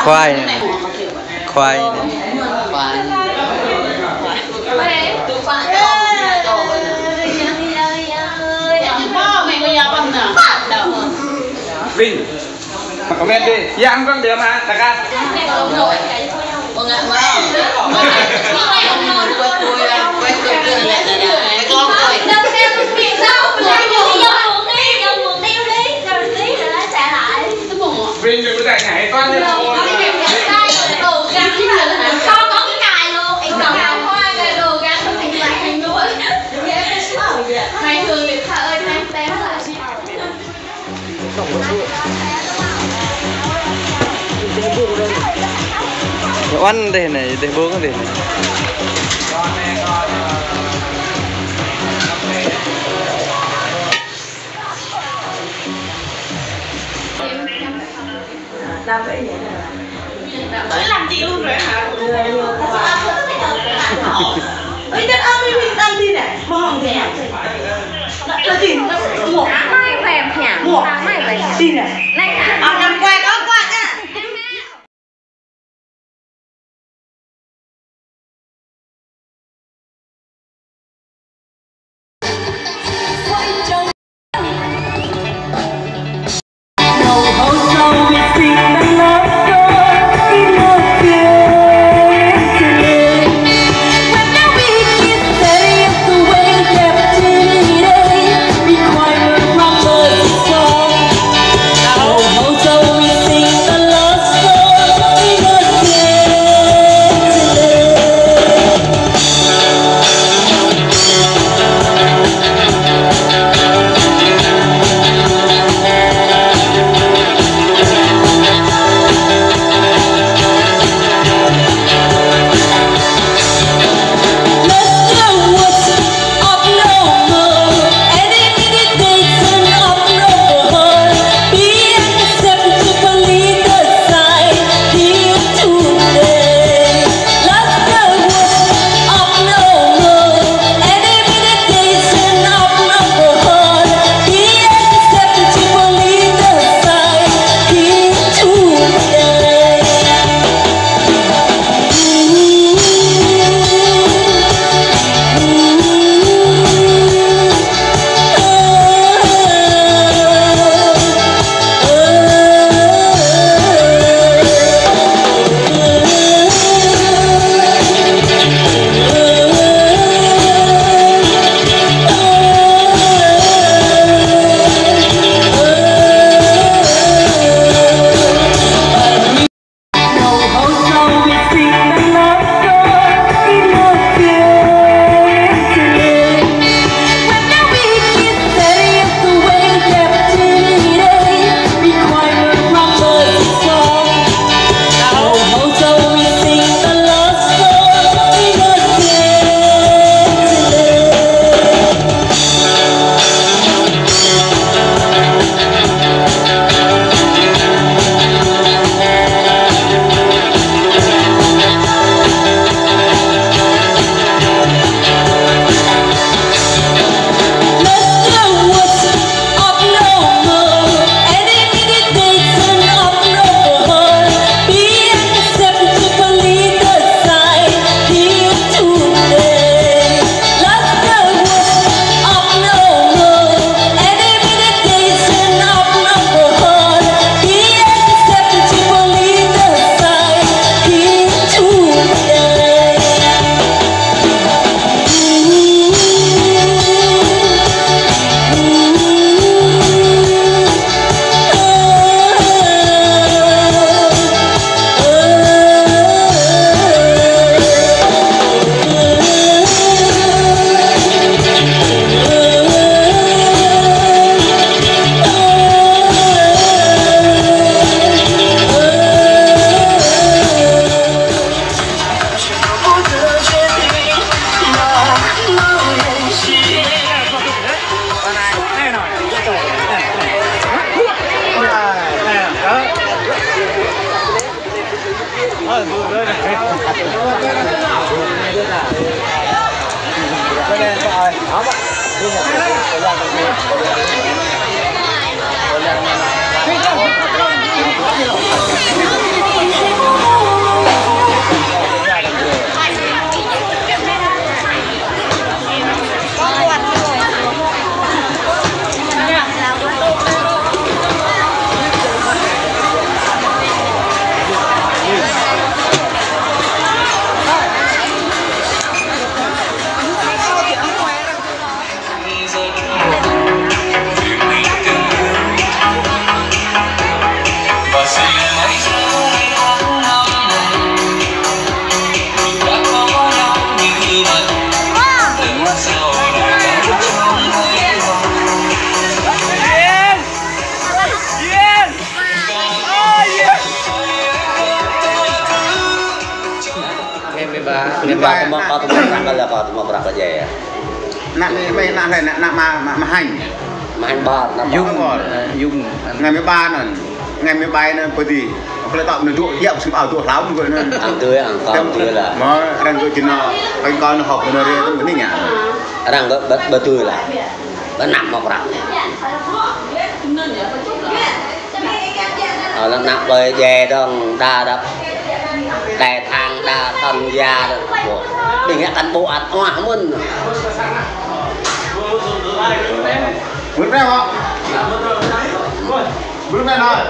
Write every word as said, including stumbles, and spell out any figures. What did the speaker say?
Khoai anai. Khoai anai. Khoai. Vinh. Comment đi. Yang Vinh dia mă, dekat. Vinh đừng có chạy nhảy con đi. Mày thường thì thơ ơi, thơ tao. Ôn dih anai, dih ƀuh dih anai. Ơ, chắc ăn đi, ăn đi nè. Mong đi. Là gì? Mua. Mai về nhà. Mua. Mai về nhà. Đi nè. Này, ăn ăn quay, ăn quay nha. Ană mơi, mơi ană hlơi, ană, ană mă, mă, mă Hanh. Mă Hanh ƀă, ană ƀă. Yŭng ƀă, Yŭng. Ngày mười ba anŭn, ngày mười bảy anŭn pơdih. Kơ lĕ tŏ anŭn dŏ, yă, sum ao dŏ hlâo anŭn kơ anŭn. Ang tui, ang kơ tui lah. Mă, arăng kơ čơnă, kơ kơ anŭn họp kơ anŭn rê, anŭn anai ngă. Arăng ƀă, ƀă, ƀă tui lah. Ƀă anăp mă prăk. Ơ, lăng anăp ƀơi djai dong, đa đa, đai thang, đa tơm ya dong. Ƀing hĕ kăn ƀu ăt oah mơ̆n. Mưn mĕ mă. Mưn mĕ nai.